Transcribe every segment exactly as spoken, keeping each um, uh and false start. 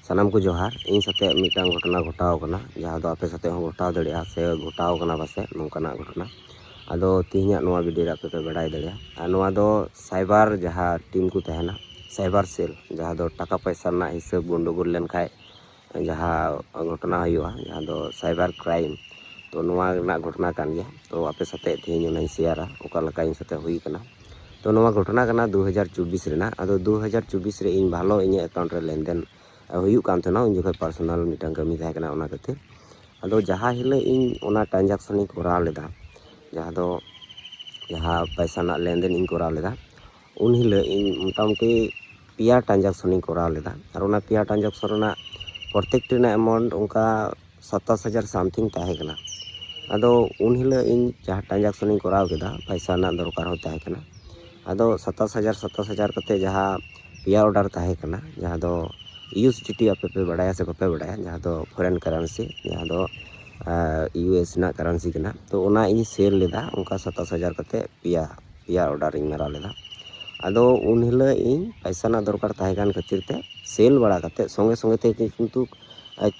ᱥᱟᱱᱟᱢ ᱠᱚ ᱡᱚᱦᱟᱨ᱾ ᱤᱧ ᱥᱟᱛᱮ ᱢᱤᱫᱴᱟᱝ ᱜᱷᱚᱴᱚᱱᱟ ᱜᱷᱚᱴᱟᱣ ᱟᱠᱟᱱᱟ, ᱡᱟᱦᱟᱸ ᱫᱚ ᱟᱯᱮ ᱥᱟᱛᱮ ᱦᱚᱸ ᱜᱷᱚᱴᱟᱣ ᱫᱟᱲᱮᱭᱟᱜᱼᱟ ᱥᱮ ᱜᱷᱚᱴᱟᱣ ᱟᱠᱟᱱᱟ ᱯᱟᱥᱮᱡ ᱱᱚᱝᱠᱟᱱᱟᱜ ᱜᱷᱚᱴᱚᱱᱟ᱾ ᱟᱫᱚ ᱛᱮᱦᱮᱧᱟᱜ ᱱᱚᱣᱟ ᱵᱷᱤᱰᱤᱭᱳ ᱨᱮ ᱟᱯᱮ ᱯᱮ ᱵᱟᱰᱟᱭ ᱫᱟᱲᱮᱭᱟᱜᱼᱟ᱾ ᱟᱨ ᱱᱚᱣᱟ ᱫᱚ ᱥᱟᱭᱵᱟᱨ ᱡᱟᱦᱟᱸ ᱴᱤᱢ ᱠᱚ ᱛᱟᱦᱮᱱᱟ, ᱥᱟᱭᱵᱟᱨ ᱥᱮᱞ, ᱡᱟᱦᱟᱸ ᱫᱚ ᱴᱟᱠᱟ ᱯᱚᱭᱥᱟ ᱨᱮᱱᱟᱜ ᱦᱤᱥᱟᱹᱵ ᱜᱚᱱᱰᱳᱜᱳᱞ ᱞᱮᱱᱠᱷᱟᱡ ᱡᱟᱦᱟᱸ ᱜᱷᱚᱴᱚᱱᱟ ᱦᱩᱭᱩᱜᱼᱟ, ᱡᱟᱦᱟᱸ ᱫᱚ ᱥᱟᱭᱵᱟᱨ ᱠᱨᱟᱭᱤᱢ, ᱛᱚ ᱱᱚᱣᱟ ᱨᱮᱱᱟᱜ ᱜᱷᱚᱴᱚᱱᱟ ᱠᱟᱱ ᱜᱮᱭᱟ᱾ ᱛᱚ ᱟᱯᱮ ᱥᱟᱛᱮ ᱛᱮᱦᱮᱧ ᱚᱱᱟᱧ ᱥᱮᱭᱟᱨᱟ, ᱚᱠᱟ ᱞᱮᱠᱟ ᱤᱧ ᱥᱟᱛᱮ ᱦᱩᱭ ᱠᱟᱱᱟ᱾ ᱛᱚ ᱱᱚᱣᱟ ᱜᱷᱚᱴᱚᱱᱟ ᱠᱟᱱᱟ ᱫᱩ ᱦᱟᱡᱟᱨ ᱪᱚᱵᱵᱤᱥ ᱨᱮᱱᱟᱜ᱾ ᱟᱫᱚ ᱫᱩ ᱦᱟᱡᱟᱨ ᱪᱚᱵᱵᱤᱥ ᱨᱮ ᱤᱧ ᱵᱷᱟᱞᱚ ᱤᱧᱟᱹᱜ ᱮᱠᱟᱣᱩᱱᱴ ᱨᱮ ᱞᱮᱱᱫᱮᱱ ᱦᱩᱭᱩᱜ ᱠᱟᱱ ᱛᱟᱦᱮᱱᱟ, ᱩᱱ ᱡᱚᱠᱷᱚᱱ ᱯᱟᱨᱥᱚᱱᱟᱞ ᱢᱤᱫᱴᱟᱝ ᱠᱟᱹᱢᱤ ᱛᱟᱦᱮᱸ ᱠᱟᱱᱟ, ᱚᱱᱟ ᱠᱷᱟᱹᱛᱤᱨ᱾ ᱟᱫᱚ ᱡᱟᱦᱟᱸ ᱦᱤᱞᱳᱜ ᱤᱧ ᱚᱱᱟ ᱴᱨᱟᱱᱡᱟᱠᱥᱚᱱ ᱤᱧ ᱠᱚᱨᱟᱣ ᱞᱮᱫᱟ, ᱡᱟᱦᱟᱸ ᱫᱚ ᱡᱟᱦᱟᱸ ᱯᱚᱭᱥᱟ ᱨᱮᱱᱟᱜ ᱞᱮᱱᱫᱮᱱ ᱤᱧ ᱠᱚᱨᱟᱣ ᱞᱮᱫᱟ, ᱩᱱ ᱦᱤᱞᱳᱜ ᱤᱧ ᱢᱚᱴᱟᱢᱩᱴᱤ ᱯᱮᱭᱟ ᱴᱨᱟᱱᱡᱟᱠᱥᱚᱱ ᱤᱧ ᱠᱚᱨᱟᱣ ᱞᱮᱫᱟ᱾ ᱟᱨ ᱚᱱᱟ ᱯᱮᱭᱟ ᱴᱨᱟᱱᱡᱟᱠᱥᱚᱱ ᱨᱮᱱᱟᱜ ᱯᱨᱚᱛᱮᱠᱴᱤ ᱨᱮᱱᱟᱜ ᱮᱢᱟᱣᱩᱱᱴ ᱚᱱᱠᱟ ᱥᱟᱛᱟᱥ ᱦᱟᱡᱟᱨ ᱥᱟᱢᱛᱷᱤᱝ ᱛᱟᱦᱮᱸ ᱠᱟᱱᱟ᱾ ᱟᱫᱚ ᱩᱱ ᱦᱤᱞᱳᱜ ᱤᱧ ᱡᱟᱦᱟᱸ ᱴᱨᱟᱱᱡᱟᱠᱥᱚᱱ ᱤᱧ ᱠᱚᱨᱟᱣ ᱠᱮᱫᱟ, ᱯᱚᱭᱥᱟ ᱨᱮᱱᱟᱜ ᱫᱚᱨᱠᱟᱨ ᱦᱚᱸ ᱛᱟᱦᱮᱸ ᱠᱟᱱᱟ᱾ ᱟᱫᱚ ᱥᱟᱛᱟᱥ ᱦᱟᱡᱟᱨ, ᱥᱟᱛᱟᱥ ᱦᱟᱡᱟᱨ ᱠᱟᱛᱮ ᱡᱟᱦᱟᱸ ᱯᱮᱭᱟ ᱚᱰᱟᱨ ᱛᱟᱦᱮᱸ ᱠᱟᱱᱟ, ᱡᱟᱦᱟᱸ ᱫᱚ ᱤᱭᱩ ᱮᱥ ᱰᱤ ᱴᱤ, ᱟᱯᱮ ᱯᱮ ᱵᱟᱰᱟᱭᱟ ᱥᱮ ᱵᱟᱯᱮ ᱵᱟᱰᱟᱭᱟ, ᱡᱟᱦᱟᱸ ᱫᱚ ᱯᱷᱚᱨᱮᱱ ᱠᱟᱨᱮᱱᱥᱤ, ᱡᱟᱦᱟᱸ ᱫᱚ ᱤᱭᱩ ᱮᱥ ᱨᱮᱱᱟᱜ ᱠᱟᱨᱮᱱᱥᱤ ᱠᱟᱱᱟ᱾ ᱛᱚ ᱚᱱᱟ ᱤᱧ ᱥᱮᱞ ᱞᱮᱫᱟ ᱚᱱᱠᱟ ᱥᱟᱛᱟᱥ ᱦᱟᱡᱟᱨ ᱠᱟᱛᱮ ᱯᱮᱭᱟ, ᱯᱮᱭᱟ ᱚᱰᱟᱨ ᱤᱧ ᱢᱟᱨᱟᱣ ᱞᱮᱫᱟ᱾ ᱟᱫᱚ ᱩᱱ ᱦᱤᱞᱳᱜ ᱤᱧ ᱯᱚᱭᱥᱟ ᱨᱮᱱᱟᱜ ᱫᱚᱨᱠᱟᱨ ᱛᱟᱦᱮᱸ ᱠᱟᱱ ᱠᱷᱟᱹᱛᱤᱨ ᱛᱮ ᱥᱮᱞ ᱵᱟᱲᱟ ᱠᱟᱛᱮ ᱥᱚᱸᱜᱮ ᱥᱚᱸᱜᱮ ᱛᱮ ᱠᱤᱱᱛᱩ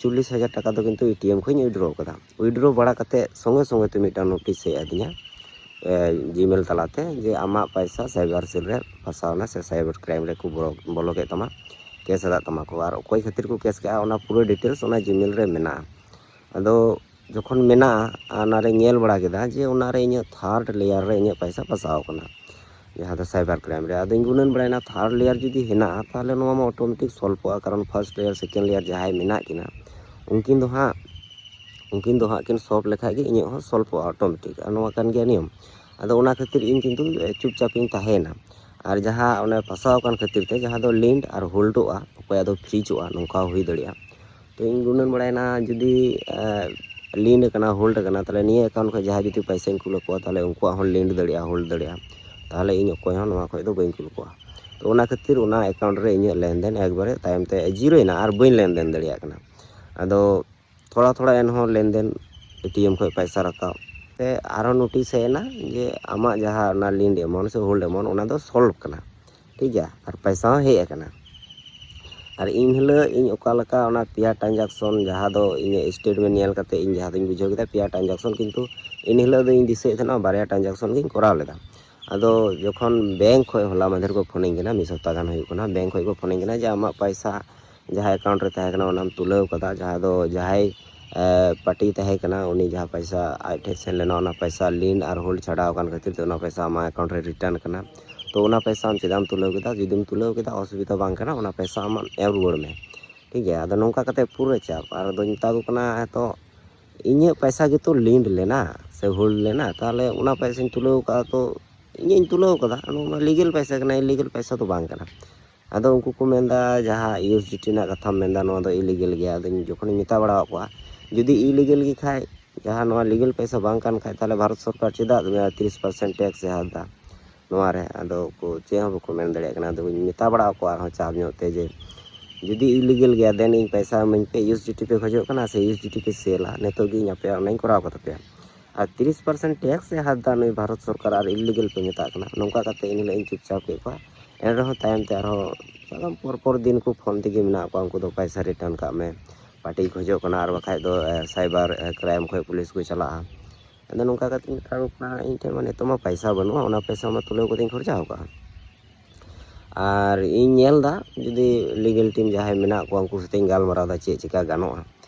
ᱪᱚᱞᱞᱤᱥ ᱦᱟᱡᱟᱨ ᱴᱟᱠᱟ ᱫᱚ ᱠᱤᱱᱛᱩ ᱮ ᱴᱤ ᱮᱢ ᱠᱷᱚᱱ ᱤᱧ ᱩᱭᱰᱨᱚ ᱠᱟᱫᱟ᱾ ᱩᱭᱰᱨᱚ ᱵᱟᱲᱟ ᱠᱟᱛᱮ ᱥᱚᱸᱜᱮ ᱥᱚᱸᱜᱮ ᱛᱮ ᱢᱤᱫᱴᱟᱝ ᱱᱳᱴᱤᱥ ᱦᱮᱡ ᱟᱹᱫᱤᱧᱟ ᱡᱤᱢᱮᱞ ᱛᱟᱞᱟᱛᱮ, ᱡᱮ ᱟᱢᱟᱜ ᱯᱚᱭᱥᱟ ᱥᱟᱭᱵᱟᱨ ᱥᱮᱞ ᱨᱮ ᱯᱷᱟᱥᱟᱣ ᱮᱱᱟ ᱥᱮ ᱥᱟᱭᱵᱟᱨ ᱠᱨᱟᱭᱤᱢ ᱨᱮᱠᱚ ᱵᱚᱞᱚ, ᱵᱚᱞᱚ ᱠᱮᱫ ᱛᱟᱢᱟ, ᱠᱮᱥ ᱟᱠᱟᱫ ᱛᱟᱢᱟ ᱠᱚ᱾ ᱟᱨ ᱚᱠᱚᱭ ᱠᱷᱟᱹᱛᱤᱨ ᱠᱚ ᱠᱮᱥ ᱠᱟᱜᱼᱟ, ᱚᱱᱟ ᱯᱩᱨᱟᱹ ᱰᱤᱴᱮᱞᱥ ᱚᱱᱟ ᱡᱤᱢᱮᱞ ᱨᱮ ᱢᱮᱱᱟᱜᱼᱟ᱾ ᱟᱫᱚ ᱡᱚᱠᱷᱚᱱ ᱢᱮᱱᱟᱜᱼᱟ, ᱟᱨ ᱚᱱᱟᱨᱮ ᱧᱮᱞ ᱵᱟᱲᱟ ᱠᱮᱫᱟ ᱡᱮ ᱚᱱᱟᱨᱮ ᱤᱧᱟᱹᱜ ᱛᱷᱟᱨᱰ ᱞᱮᱭᱟᱨ ᱨᱮ ᱤᱧᱟᱹᱜ ᱯᱚᱭᱥᱟ ᱯᱷᱟᱥᱟᱣ ᱟᱠᱟᱱᱟ, ᱡᱟᱦᱟᱸ ᱫᱚ ᱥᱟᱭᱵᱟᱨ ᱠᱨᱟᱭᱤᱢ ᱨᱮ᱾ ᱟᱫᱚᱧ ᱜᱩᱱᱟᱹᱱ ᱵᱟᱲᱟᱭᱮᱱᱟ, ᱛᱷᱟᱨᱰ ᱞᱮᱭᱟᱨ ᱡᱩᱫᱤ ᱦᱮᱱᱟᱜᱼᱟ, ᱛᱟᱦᱚᱞᱮ ᱱᱚᱣᱟ ᱢᱟ ᱚᱴᱳᱢᱮᱴᱤᱠ ᱥᱚᱞᱵᱷᱚᱜᱼᱟ, ᱠᱟᱨᱚᱱ ᱯᱷᱟᱨᱥᱴ ᱞᱮᱭᱟᱨ, ᱥᱮᱠᱮᱱᱰ ᱞᱮᱭᱟᱨ ᱡᱟᱦᱟᱸᱭ ᱢᱮᱱᱟᱜ ᱠᱤᱱᱟ, ᱩᱱᱠᱤᱱ ᱫᱚ ᱦᱟᱸᱜ, ᱩᱱᱠᱤᱱ ᱫᱚ ᱦᱟᱸᱜ ᱠᱤᱱ ᱥᱚᱞᱵᱷ ᱞᱮᱠᱷᱟᱡ ᱜᱮ ᱤᱧᱟᱹᱜ ᱦᱚᱸ ᱥᱚᱞᱵᱷᱚᱜᱼᱟ ᱚᱴᱳᱢᱮᱴᱤᱠ, ᱟᱨ ᱱᱚᱣᱟ ᱠᱟᱱ ᱜᱮᱭᱟ ᱱᱤᱭᱚᱢ᱾ ᱟᱫᱚ ᱚᱱᱟ ᱠᱷᱟᱹᱛᱤᱨ ᱤᱧ ᱠᱤᱱᱛᱩ ᱪᱩᱯᱪᱟᱯ ᱤᱧ ᱛᱟᱦᱮᱸᱭᱮᱱᱟ᱾ ᱟᱨ ᱡᱟᱦᱟᱸ ᱚᱱᱮ ᱯᱷᱟᱥᱟᱣ ᱟᱠᱟᱱ ᱠᱷᱟᱹᱛᱤᱨ ᱛᱮ ᱡᱟᱦᱟᱸ ᱫᱚ ᱞᱤᱱᱰ ᱟᱨ ᱦᱳᱞᱰᱚᱜᱼᱟ, ᱚᱠᱚᱭᱟᱜ ᱫᱚ ᱯᱷᱨᱤᱡᱚᱜᱼᱟ, ᱱᱚᱝᱠᱟ ᱦᱚᱸ ᱦᱩᱭ ᱫᱟᱲᱮᱭᱟᱜᱼᱟ᱾ ᱛᱚ ᱤᱧ ᱜᱩᱱᱟᱹᱱ ᱵᱟᱲᱟᱭᱮᱱᱟ, ᱡᱩᱫᱤ ᱞᱤᱱᱰ ᱟᱠᱟᱱᱟ, ᱦᱳᱞᱰ ᱟᱠᱟᱱᱟ, ᱛᱟᱦᱚᱞᱮ ᱱᱤᱭᱟᱹ ᱮᱠᱟᱣᱩᱱᱴ ᱠᱷᱚᱱ ᱡᱟᱦᱟᱸᱭ ᱡᱩᱫᱤ ᱯᱚᱭᱥᱟᱧ ᱠᱩᱞ ᱟᱠᱚᱣᱟ, ᱛᱟᱦᱚᱞᱮ ᱩᱱᱠᱩᱣᱟᱜ ᱦᱚᱸ ᱞᱤᱱᱰ ᱫᱟᱲᱮᱭᱟᱜᱼᱟ, ᱦᱳᱞᱰ ᱫᱟᱲᱮᱭᱟᱜᱼᱟ, ᱛᱟᱦᱚᱞᱮ ᱤᱧ ᱚᱠᱚᱭ ᱦᱚᱸ ᱱᱚᱣᱟ ᱠᱷᱚᱱ ᱫᱚ ᱵᱟᱹᱧ ᱠᱩᱞ ᱠᱚᱣᱟ᱾ ᱛᱚ ᱚᱱᱟ ᱠᱷᱟᱹᱛᱤᱨ ᱚᱱᱟ ᱮᱠᱟᱣᱩᱱᱴ ᱨᱮ ᱤᱧᱟᱹᱜ ᱞᱮᱱᱫᱮᱱ ᱮᱠᱵᱟᱨᱮ ᱛᱟᱭᱚᱢ ᱛᱮ ᱡᱤᱨᱳᱭᱮᱱᱟ ᱟᱨ ᱵᱟᱹᱧ ᱞᱮᱱᱫᱮᱱ ᱫᱟᱲᱮᱭᱟᱜ ᱠᱟᱱᱟ᱾ ᱟᱫᱚ ᱛᱷᱚᱲᱟ ᱛᱷᱚᱲᱟ ᱮᱱᱦᱚᱸ ᱞᱮᱱᱫᱮᱱ, ᱮ ᱴᱤ ᱮᱢ ᱠᱷᱚᱱ ᱯᱚᱭᱥᱟ ᱨᱟᱠᱟᱵ ᱛᱮ ᱟᱨᱦᱚᱸ ᱱᱳᱴᱤᱥ ᱦᱮᱡ ᱮᱱᱟ ᱡᱮ ᱟᱢᱟᱜ ᱡᱟᱦᱟᱸ ᱚᱱᱟ ᱞᱤᱱᱰ ᱮᱢᱟᱣᱩᱱᱴ ᱥᱮ ᱦᱳᱞᱰ ᱮᱢᱟᱣᱩᱱᱴ, ᱚᱱᱟ ᱫᱚ ᱥᱚᱞᱵᱷ ᱠᱟᱱᱟ, ᱴᱷᱤᱠ ᱜᱮᱭᱟ, ᱟᱨ ᱯᱚᱭᱥᱟ ᱦᱚᱸ ᱦᱮᱡ ᱟᱠᱟᱱᱟ᱾ ᱟᱨ ᱤᱧ ᱦᱤᱞᱳᱜ ᱤᱧ ᱚᱠᱟ ᱞᱮᱠᱟ ᱚᱱᱟ ᱯᱮᱭᱟ transaction, ᱡᱟᱦᱟᱸ ᱫᱚ ᱤᱧᱟᱹᱜ statement ᱧᱮᱞ ᱠᱟᱛᱮ ᱤᱧ ᱡᱟᱦᱟᱸ ᱫᱚᱧ ᱵᱩᱡᱷᱟᱹᱣ ᱠᱮᱫᱟ ᱯᱮᱭᱟ transaction, ᱠᱤᱱᱛᱩ ᱤᱧ ᱦᱤᱞᱳᱜ ᱫᱚ ᱤᱧ ᱫᱤᱥᱟᱹᱭᱮᱫ ᱛᱟᱦᱮᱱᱟ ᱵᱟᱨᱭᱟ transaction ᱜᱤᱧ ᱠᱚᱨᱟᱣ ᱞᱮᱫᱟ᱾ ᱟᱫᱚ ᱡᱚᱠᱷᱚᱱ ᱵᱮᱝᱠ ᱠᱷᱚᱱ ᱦᱚᱞᱟ ᱢᱟᱫᱷᱮᱨ ᱠᱚ ᱯᱷᱳᱱᱤᱧ ᱠᱟᱱᱟ, ᱢᱤᱫ ᱥᱚᱯᱛᱟ ᱜᱟᱱ ᱦᱩᱭᱩᱜ ᱠᱟᱱᱟ, ᱵᱮᱝᱠ ᱠᱷᱚᱱ ᱠᱚ ᱯᱷᱳᱱᱤᱧ ᱠᱟᱱᱟ ᱡᱮ ᱟᱢᱟᱜ ᱯᱚᱭᱥᱟ ᱡᱟᱦᱟᱸ account ᱨᱮ ᱛᱟᱦᱮᱸ ᱠᱟᱱᱟ ᱚᱱᱟᱢ ᱛᱩᱞᱟᱹᱣ ᱠᱟᱫᱟ, ᱡᱟᱦᱟᱸ ᱫᱚ ᱡᱟᱦᱟᱸᱭ ᱯᱟᱨᱴᱤ ᱛᱟᱦᱮᱸ ᱠᱟᱱᱟ, ᱩᱱᱤ ᱡᱟᱦᱟᱸ ᱯᱚᱭᱥᱟ ᱟᱡ ᱴᱷᱮᱱ ᱥᱮᱱ ᱞᱮᱱᱟ, ᱚᱱᱟ ᱯᱚᱭᱥᱟ ᱞᱤᱱ ᱟᱨ ᱦᱳᱞᱰ ᱪᱷᱟᱰᱟᱣ ᱟᱠᱟᱱ ᱠᱷᱟᱹᱛᱤᱨ ᱛᱮ ᱚᱱᱟ ᱯᱚᱭᱥᱟ ᱟᱢᱟᱜ account ᱨᱮ return ᱠᱟᱱᱟ᱾ ᱛᱚ ᱚᱱᱟ ᱯᱚᱭᱥᱟ ᱟᱢ ᱪᱮᱫᱟᱜ ᱮᱢ ᱛᱩᱞᱟᱹᱣ ᱠᱮᱫᱟ? ᱡᱩᱫᱤᱢ ᱛᱩᱞᱟᱹᱣ ᱠᱮᱫᱟ, ᱚᱥᱩᱵᱤᱫᱷᱟ ᱵᱟᱝ ᱠᱟᱱᱟ, ᱚᱱᱟ ᱯᱚᱭᱥᱟ ᱟᱢᱟᱜ ᱮᱢ ᱨᱩᱣᱟᱹᱲ ᱢᱮ᱾ ᱴᱷᱤᱠ ᱜᱮᱭᱟ, ᱟᱫᱚ ᱱᱚᱝᱠᱟ ᱠᱟᱛᱮ ᱯᱩᱨᱟᱹ ᱪᱟᱯ᱾ ᱟᱨ ᱫᱚᱧ ᱢᱮᱛᱟ ᱠᱚ ᱠᱟᱱᱟ, ᱦᱮᱸ ᱛᱚ, ᱤᱧᱟᱹᱜ ᱯᱚᱭᱥᱟ ᱜᱮᱛᱚ ᱞᱤᱱ ᱞᱮᱱᱟ ᱥᱮ ᱦᱳᱞᱰ ᱞᱮᱱᱟ, ᱛᱟᱦᱚᱞᱮ ᱚᱱᱟ ᱯᱚᱭᱥᱟᱧ ᱛᱩᱞᱟᱹᱣ ᱠᱟᱜᱼᱟ, ᱛᱚ ᱤᱧᱟᱹᱜ ᱤᱧ ᱛᱩᱞᱟᱹᱣ ᱠᱟᱫᱟ, ᱱᱚᱣᱟ ᱢᱟ ᱞᱤᱜᱮᱞ ᱯᱚᱭᱥᱟ ᱠᱟᱱᱟ, ᱤᱞᱤᱜᱮᱞ ᱯᱚᱭᱥᱟ ᱫᱚ ᱵᱟᱝ ᱠᱟᱱᱟ᱾ ᱟᱫᱚ ᱩᱱᱠᱩ ᱠᱚ ᱢᱮᱱᱫᱟ, ᱡᱟᱦᱟᱸ ᱤᱭᱩ ᱮᱥ ᱰᱤ ᱴᱤ ᱨᱮᱱᱟᱜ ᱠᱟᱛᱷᱟᱢ ᱢᱮᱱᱫᱟ, ᱱᱚᱣᱟ ᱫᱚ ᱤᱞᱤᱜᱮᱞ ᱜᱮᱭᱟ᱾ ᱟᱫᱚ ᱤᱧ ᱡᱚᱠᱷᱚᱱᱤᱧ ᱢᱮᱛᱟ ᱵᱟᱲᱟᱣᱟᱫ ᱠᱚᱣᱟ, ᱡᱩᱫᱤ ᱤᱞᱤᱜᱮᱞ ᱜᱮ ᱠᱷᱟᱡ, ᱡᱟᱦᱟᱸ ᱱᱚᱣᱟ ᱞᱤᱜᱮᱞ ᱯᱚᱭᱥᱟ ᱵᱟᱝ ᱠᱟᱱ ᱠᱷᱟᱡ, ᱛᱟᱦᱚᱞᱮ ᱵᱷᱟᱨᱚᱛ ᱥᱚᱨᱠᱟᱨ ᱪᱮᱫᱟᱜ ᱛᱤᱨᱤᱥ ᱯᱟᱨᱥᱮᱱᱴ ᱴᱮᱠᱥ ᱮ ᱦᱟᱛ ᱮᱫᱟ ᱱᱚᱣᱟ ᱨᱮ? ᱟᱫᱚ ᱠᱚ ᱪᱮᱫ ᱦᱚᱸ ᱵᱟᱠᱚ ᱢᱮᱱ ᱫᱟᱲᱮᱭᱟᱜ ᱠᱟᱱᱟ᱾ ᱟᱫᱚᱧ ᱢᱮᱛᱟ ᱵᱟᱲᱟᱣᱟᱫ ᱠᱚᱣᱟ ᱟᱨᱦᱚᱸ ᱪᱟᱯ ᱧᱚᱜ ᱛᱮ ᱡᱮ, ᱡᱩᱫᱤ ᱤᱞᱤᱜᱮᱞ ᱜᱮᱭᱟ, ᱫᱮᱱ ᱤᱧ ᱯᱚᱭᱥᱟ ᱤᱢᱟᱹᱧ ᱯᱮ, ᱤᱭᱩ ᱮᱥ ᱰᱤ ᱴᱤ ᱯᱮ ᱠᱷᱚᱡᱚᱜ ᱠᱟᱱᱟ ᱥᱮ ᱤᱭᱩ ᱮᱥ ᱰᱤ ᱴᱤ ᱯᱮ ᱥᱮᱞᱟ, ᱱᱤᱛᱚᱜ ᱜᱮ ᱤᱧ ᱟᱯᱮᱭᱟᱜ ᱚᱱᱟᱧ ᱠᱚᱨᱟᱣ ᱠᱟᱛᱟ ᱯᱮᱭᱟ᱾ ᱟᱨ ᱛᱤᱨᱤᱥ ᱯᱟᱨᱥᱮᱱᱴ ᱴᱮᱠᱥ ᱮ ᱦᱟᱛ ᱮᱫᱟ ᱱᱩᱭ ᱵᱷᱟᱨᱚᱛ ᱥᱚᱨᱠᱟᱨ, ᱟᱨ ᱤᱞᱤᱜᱮᱞ ᱯᱮ ᱢᱮᱛᱟᱜ ᱠᱟᱱᱟ᱾ ᱱᱚᱝᱠᱟ ᱠᱟᱛᱮ ᱮᱱ ᱦᱤᱞᱳᱜ ᱤᱧ ᱪᱩᱯᱪᱟᱯ ᱠᱮᱫ ᱠᱚᱣᱟ᱾ ᱮᱱ ᱨᱮᱦᱚᱸ ᱛᱟᱭᱚᱢ ᱛᱮ ᱟᱨᱦᱚᱸ ᱥᱟᱱᱟᱢ ᱯᱚᱨ ᱯᱚᱨ ᱫᱤᱱ ᱠᱚ ᱯᱷᱳᱱ ᱛᱮᱜᱮ ᱢᱮᱱᱟᱜ ᱠᱚᱣᱟ, ᱩᱱᱠᱩ ᱫᱚ ᱯᱚᱭᱥᱟ ᱨᱤᱴᱟᱨᱱ ᱠᱟᱜ ᱢᱮ, ᱯᱟᱨᱴᱤ ᱠᱷᱚᱡᱚᱜ ᱠᱟᱱᱟ, ᱟᱨ ᱵᱟᱠᱷᱟᱡ ᱫᱚ ᱥᱟᱭᱵᱟᱨ ᱠᱨᱟᱭᱤᱢ ᱠᱷᱚᱡ ᱯᱩᱞᱤᱥ ᱠᱚ ᱪᱟᱞᱟᱜᱼᱟ᱾ ᱟᱫᱚ ᱱᱚᱝᱠᱟ ᱠᱟᱛᱮ ᱤᱧ ᱢᱮᱛᱟ ᱠᱚ ᱠᱟᱱᱟ, ᱤᱧ ᱴᱷᱮᱱ ᱢᱟ ᱱᱤᱛᱚᱜ ᱢᱟ ᱯᱚᱭᱥᱟ ᱵᱟᱹᱱᱩᱜᱼᱟ, ᱚᱱᱟ ᱯᱚᱭᱥᱟ ᱢᱟ ᱛᱩᱞᱟᱹᱣ ᱠᱟᱛᱮᱧ ᱠᱷᱚᱨᱪᱟ ᱟᱠᱟᱫᱼᱟ᱾ ᱟᱨ ᱤᱧ ᱧᱮᱞ ᱮᱫᱟ ᱡᱩᱫᱤ ᱞᱤᱜᱮᱞ ᱴᱤᱢ ᱡᱟᱦᱟᱸᱭ ᱢᱮᱱᱟᱜ ᱠᱚᱣᱟ, ᱩᱱᱠᱩ ᱥᱟᱛᱮᱧ ᱜᱟᱞᱢᱟᱨᱟᱣ ᱮᱫᱟ ᱪᱮᱫ ᱪᱤᱠᱟ ᱜᱟᱱᱚᱜᱼᱟ᱾